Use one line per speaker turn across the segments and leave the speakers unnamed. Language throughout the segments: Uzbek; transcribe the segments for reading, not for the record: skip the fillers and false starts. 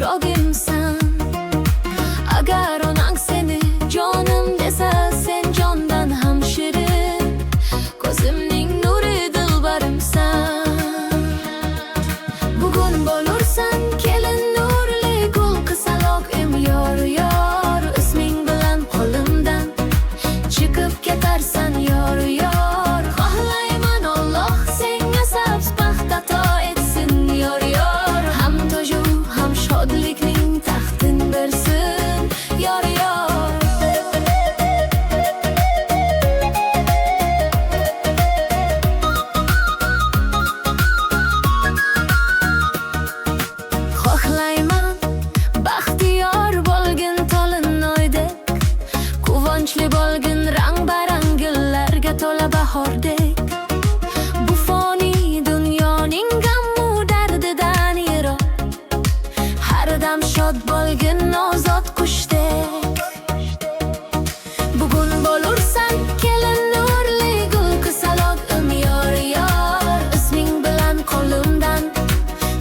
yuragimsan. Agar onang seni jonim desa, sen jondan ham shirin. Ko'zimning nuri, dilbarimsan. Bugun bo'lursan kelin, nurli gul qizalog'im, yor yor. Isming bilan qo'limdan chiqib ketarsan, yor yor. Xohlayman, Alloh senga sabz baxt ato etsin, yor yor. Ham toju ham shodlikning taxtin bersin, yor yor. Xohlayman, baxtiyor bo'lgin tolinoydek, quvonchli bo'lgin rang barang gullarga to'la bahordek. Bu foniy dunyoning g'amu dardidan yiroq, har dam shod bo'lgin ozod qushdek. Bugun bo'lursan kelin, nurli gul qizalog'im, yor yor. Isming bilan qo'limdan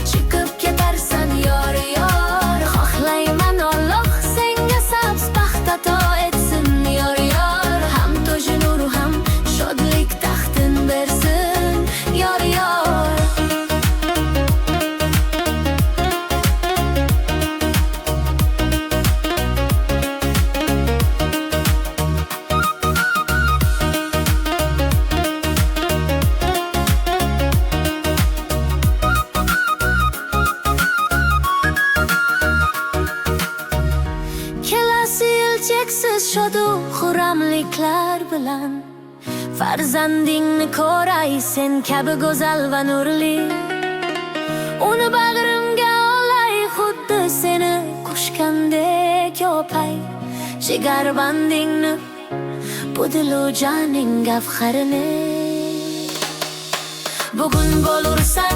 chiqib ketarsan, yor yor. Xohlayman, Alloh senga sabz baxt ato etsin, yor yor. Ham toji nur ham shodlik taxtin bersin, yor yor. Kelasi yil cheksiz shodu xurramliklar bilan farzandingni ko'ray sen kabi go'zal va nurli. Uni bag'rimga olay, xuddi seni quchgandek o'pay. Jigarbandingni, bu dilu joning gavharini. Bugun bo'lursan.